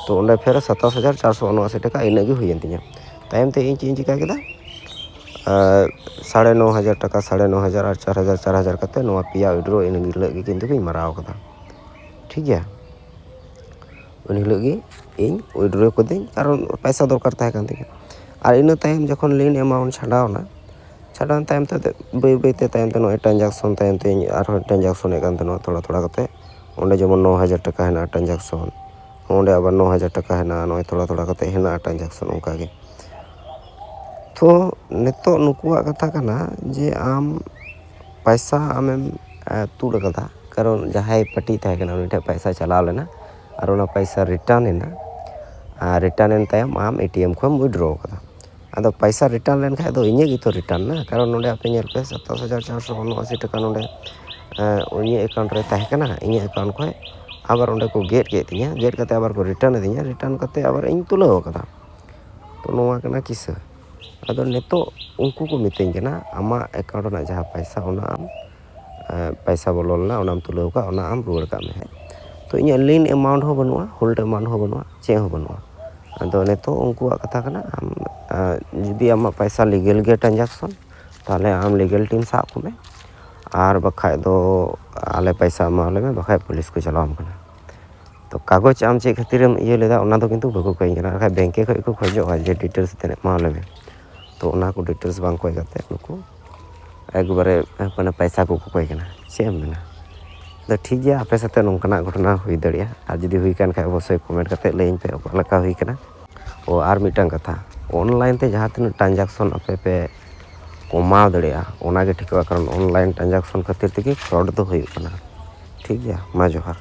ᱛᱚ ᱚᱸᱰᱮ ᱯᱷᱮᱨ ᱥᱟᱛᱟᱥ ᱦᱟᱡᱟᱨ ᱪᱟᱨᱥᱚ ᱩᱱᱚᱟᱥᱤ ᱴᱟᱠᱟ ᱤᱱᱟᱹᱜ ᱜᱮ ᱦᱩᱭᱮᱱ ᱛᱤᱧᱟᱹ᱾ ᱛᱟᱭᱚᱢ ᱛᱮ ᱤᱧ ᱪᱮᱫ ᱤᱧ ᱪᱤᱠᱟ ᱠᱮᱫᱟ? ᱟᱨ ᱥᱟᱲᱮ ᱱᱚ ᱦᱟᱡᱟᱨ ᱴᱟᱠᱟ, ᱥᱟᱲᱮ ᱱᱚ ᱦᱟᱡᱟᱨ ᱟᱨ ᱪᱟᱨ ᱦᱟᱡᱟᱨ, ᱪᱟᱨ ᱦᱟᱡᱟᱨ ᱠᱟᱛᱮ ᱱᱚᱣᱟ ᱯᱮᱭᱟ ᱩᱭᱰᱨᱳ ᱤᱱᱟᱹ ᱦᱤᱞᱳᱜ ᱜᱮ ᱠᱤᱱᱛᱩ ᱜᱤᱧ ᱢᱟᱨᱟᱣ ᱠᱟᱫᱟ, ᱴᱷᱤᱠ ᱜᱮᱭᱟ᱾ ᱩᱱ ᱦᱤᱞᱳᱜ ᱜᱮ ᱤᱧ ᱩᱭᱰᱨᱳ ᱠᱟᱹᱫᱟᱹᱧ, ᱠᱟᱨᱚᱱ ᱯᱚᱭᱥᱟ ᱫᱚᱨᱠᱟᱨ ᱛᱟᱦᱮᱸ ᱠᱟᱱ ᱛᱤᱧᱟᱹ᱾ ᱟᱨ ᱤᱱᱟᱹ ᱛᱟᱭᱚᱢ ᱡᱚᱠᱷᱚᱱ ᱞᱤᱱ ᱮᱢᱟᱣᱩᱱᱴ ᱪᱷᱟᱰᱟᱣ ᱮᱱᱟ, ᱪᱷᱟᱰᱟᱣ ᱮᱱ ᱛᱟᱭᱚᱢ ᱛᱮ ᱵᱟᱹᱭ ᱵᱟᱹᱭ ᱛᱮ ᱛᱟᱭᱚᱢ ᱛᱮ ᱱᱚᱜᱼᱚᱭ ᱴᱨᱟᱱᱡᱟᱠᱥᱚᱱ ᱛᱟᱭᱚᱢ ᱛᱮ ᱤᱧ ᱟᱨᱦᱚᱸ ᱴᱨᱟᱱᱡᱟᱠᱥᱚᱱᱮᱫ ᱠᱟᱱ ᱛᱟᱦᱮᱱᱟ ᱛᱷᱚᱲᱟ ᱛᱷᱚᱲᱟ ᱠᱟᱛᱮ᱾ ᱚᱸᱰᱮ ᱡᱮᱢᱚᱱ ᱱᱚ ᱦᱟᱡᱟᱨ ᱴᱟᱠᱟ ᱦᱮᱱᱟᱜᱼᱟ ᱴᱨᱟᱱᱡᱟᱠᱥᱚᱱ, ᱚᱸᱰᱮ ᱟᱵᱟᱨ ᱱᱚ ᱦᱟᱡᱟᱨ ᱴᱟᱠᱟ ᱦᱮᱱᱟᱜᱼᱟ, ᱱᱚᱜᱼᱚᱭ ᱛᱷᱚᱲᱟ ᱛᱷᱚᱲᱟ ᱠᱟᱛᱮ ᱦᱮᱱᱟᱜᱼᱟ ᱴᱨᱟᱱᱡᱟᱠᱥᱚᱱ ᱚᱱᱠᱟ ᱜᱮ᱾ ᱛᱚ ᱱᱤᱛᱚᱜ ᱱᱩᱠᱩᱣᱟᱜ ᱠᱟᱛᱷᱟ ᱠᱟᱱᱟ ᱡᱮ ᱟᱢ ᱯᱟᱭᱥᱟ ᱟᱢᱮᱢ, ᱮ, ᱛᱩᱫ ᱟᱠᱟᱫᱟ, ᱠᱟᱨᱚᱱ ᱡᱟᱦᱟᱸᱭ ᱯᱟᱨᱴᱤ ᱛᱟᱦᱮᱸ ᱠᱟᱱᱟ ᱩᱱᱤ ᱴᱷᱮᱱ ᱯᱟᱭᱥᱟ ᱪᱟᱞᱟᱣ ᱞᱮᱱᱟ ᱟᱨ ᱚᱱᱟ ᱯᱟᱭᱥᱟ ᱨᱤᱴᱟᱨᱱ ᱮᱱᱟ, ᱟᱨ ᱨᱤᱴᱟᱨᱱ ᱮᱱ ᱛᱟᱭᱚᱢ ᱟᱢ ᱮ ᱴᱤ ᱮᱢ ᱠᱷᱚᱱᱮᱢ ᱩᱭᱰᱨᱳ ᱟᱠᱟᱫᱟ᱾ ᱟᱫᱚ ᱯᱟᱭᱥᱟ ᱨᱤᱴᱟᱨᱱ ᱞᱮᱱᱠᱷᱟᱱ ᱫᱚ ᱤᱧᱟᱹᱜ ᱜᱮᱛᱚ ᱨᱤᱴᱟᱨᱱ ᱱᱟ, ᱠᱟᱨᱚᱱ ᱱᱚᱰᱮ ᱟᱯᱮ ᱧᱮᱞ ᱯᱮ ᱥᱟᱛᱟᱥ ᱦᱟᱡᱟᱨ ᱪᱟᱨᱥᱚ ᱩᱱᱚᱟᱥᱤ ᱴᱟᱠᱟ ᱱᱚᱰᱮ, ᱮ, ᱤᱧᱟᱹᱜ ᱮᱠᱟᱣᱩᱱᱴ ᱨᱮ ᱛᱟᱦᱮᱸ ᱠᱟᱱᱟ, ᱤᱧᱟᱹᱜ ᱮᱠᱟᱣᱩᱱᱴ ᱠᱷᱚᱱ ᱟᱵᱟᱨ ᱚᱸᱰᱮ ᱠᱚ ᱜᱮᱫ ᱠᱮᱫ ᱛᱤᱧᱟᱹ, ᱜᱮᱫ ᱠᱟᱛᱮ ᱟᱵᱟᱨ ᱠᱚ ᱨᱤᱴᱟᱨᱱ ᱟᱹᱫᱤᱧᱟ, ᱨᱤᱴᱟᱨᱱ ᱠᱟᱛᱮ ᱟᱵᱟᱨ ᱤᱧ ᱛᱩᱞᱟᱹᱣ ᱟᱠᱟᱫᱟ᱾ ᱛᱚ ᱱᱚᱣᱟ ᱠᱟᱱᱟ ᱠᱤᱥᱟᱹ᱾ ᱟᱫᱚ ᱱᱤᱛᱚᱜ ᱩᱱᱠᱩ ᱠᱚ ᱢᱤᱛᱟᱹᱧ ᱠᱟᱱᱟ, ᱟᱢᱟᱜ ᱮᱠᱟᱣᱩᱱᱴ ᱨᱮᱱᱟᱜ ᱡᱟᱦᱟᱸ ᱯᱚᱭᱥᱟ, ᱚᱱᱟ ᱟᱢ ᱮ, ᱯᱚᱭᱥᱟ ᱵᱚᱞᱚ ᱞᱮᱱᱟ, ᱚᱱᱟᱢ ᱛᱩᱞᱟᱹᱣ ᱠᱟᱜ, ᱚᱱᱟ ᱟᱢ ᱨᱩᱣᱟᱹᱲ ᱠᱟᱜ ᱢᱮ᱾ ᱛᱚ ᱤᱧᱟᱹᱜ ᱞᱤᱱ ᱮᱢᱟᱣᱩᱱᱴ ᱦᱚᱸ ᱵᱟᱹᱱᱩᱜᱼᱟ, ᱦᱳᱞᱰ ᱮᱢᱟᱣᱩᱱᱴ ᱦᱚᱸ ᱵᱟᱹᱱᱩᱜᱼᱟ, ᱪᱮᱫ ᱦᱚᱸ ᱵᱟᱹᱱᱩᱜᱼᱟ᱾ ᱟᱫᱚ ᱱᱤᱛᱚᱜ ᱩᱱᱠᱩᱣᱟᱜ ᱠᱟᱛᱷᱟ ᱠᱟᱱᱟ, ᱟᱢ ᱮ, ᱡᱩᱫᱤ ᱟᱢᱟᱜ ᱯᱚᱭᱥᱟ ᱞᱤᱜᱮᱞ ᱜᱮ ᱴᱨᱟᱱᱡᱟᱠᱥᱚᱱ, ᱛᱟᱦᱚᱞᱮ ᱟᱢ ᱞᱤᱜᱮᱞ ᱴᱤᱢ ᱥᱟᱵ ᱠᱚᱢᱮ, ᱟᱨ ᱵᱟᱠᱷᱟᱡ ᱫᱚ ᱟᱞᱮ ᱯᱚᱭᱥᱟ ᱮᱢᱟᱣᱟᱞᱮ ᱢᱮ, ᱵᱟᱠᱷᱟᱡ ᱯᱩᱞᱤᱥ ᱠᱚ ᱪᱟᱞᱟᱣᱟᱢ ᱠᱟᱱᱟ᱾ ᱛᱚ ᱠᱟᱜᱚᱡᱽ ᱟᱢ ᱪᱮᱫ ᱠᱷᱟᱹᱛᱤᱨᱮᱢ ᱤᱭᱟᱹ ᱞᱮᱫᱟ, ᱚᱱᱟ ᱫᱚ ᱠᱤᱱᱛᱩ ᱵᱟᱠᱚ ᱠᱚᱭ ᱠᱟᱱᱟ᱾ ᱟᱨ ᱵᱟᱠᱷᱟᱡ ᱵᱮᱝᱠᱮ ᱠᱷᱚᱡ ᱠᱚ ᱠᱷᱚᱡᱚᱜᱼᱟ ᱡᱮ ᱰᱤᱴᱮᱞᱥ ᱛᱤᱱᱟᱹᱜ ᱮᱢᱟᱣᱟᱞᱮ ᱢᱮ᱾ ᱛᱚ ᱚᱱᱟ ᱠᱚ ᱰᱤᱴᱮᱞᱥ ᱵᱟᱝ ᱠᱚᱭ ᱠᱟᱛᱮ ᱱᱩᱠᱩ ᱮᱠᱵᱟᱨᱮ ᱢᱟᱱᱮ ᱯᱚᱭᱥᱟ ᱠᱚ ᱠᱚᱭ ᱠᱟᱱᱟ᱾ ᱪᱮᱫ ᱮᱢ ᱢᱮᱱᱟ? ᱟᱫᱚ ᱴᱷᱤᱠ ᱜᱮᱭᱟ, ᱟᱯᱮ ᱥᱟᱛᱮ ᱱᱚᱝᱠᱟᱱᱟᱜ ᱜᱷᱚᱴᱚᱱᱟ ᱦᱩᱭ ᱫᱟᱲᱮᱭᱟᱜᱼᱟ, ᱟᱨ ᱡᱩᱫᱤ ᱦᱩᱭ ᱠᱟᱱ ᱠᱷᱟᱡ ᱚᱵᱚᱥᱥᱳᱭ ᱠᱚᱢᱮᱱᱴ ᱠᱟᱛᱮ ᱞᱟᱹᱭᱟᱹᱧ ᱯᱮ ᱚᱠᱟ ᱞᱮᱠᱟ ᱦᱩᱭ ᱠᱟᱱᱟ᱾ ᱚ, ᱟᱨ ᱢᱤᱫᱴᱟᱝ ᱠᱟᱛᱷᱟ, ᱚᱱᱞᱟᱭᱤᱱ ᱛᱮ ᱡᱟᱦᱟᱸ ᱛᱤᱱᱟᱹᱜ ᱴᱨᱟᱱᱡᱟᱠᱥᱚᱱ ᱟᱯᱮ ᱯᱮ ᱠᱚᱢᱟᱣ ᱫᱟᱲᱮᱭᱟᱜᱼᱟ, ᱚᱱᱟ ᱜᱮ ᱴᱷᱤᱠᱚᱜᱼᱟ, ᱠᱟᱨᱚᱱ ᱚᱱᱞᱟᱭᱤᱱ ᱴᱨᱟᱱᱡᱟᱠᱥᱚᱱ ᱠᱷᱟᱹᱛᱤᱨ ᱛᱮᱜᱮ ᱯᱷᱨᱚᱰ ᱫᱚ ᱦᱩᱭᱩᱜ ᱠᱟᱱᱟ᱾ ᱴᱷᱤᱠ ᱜᱮᱭᱟ, ᱢᱟ ᱡᱚᱦᱟᱨ᱾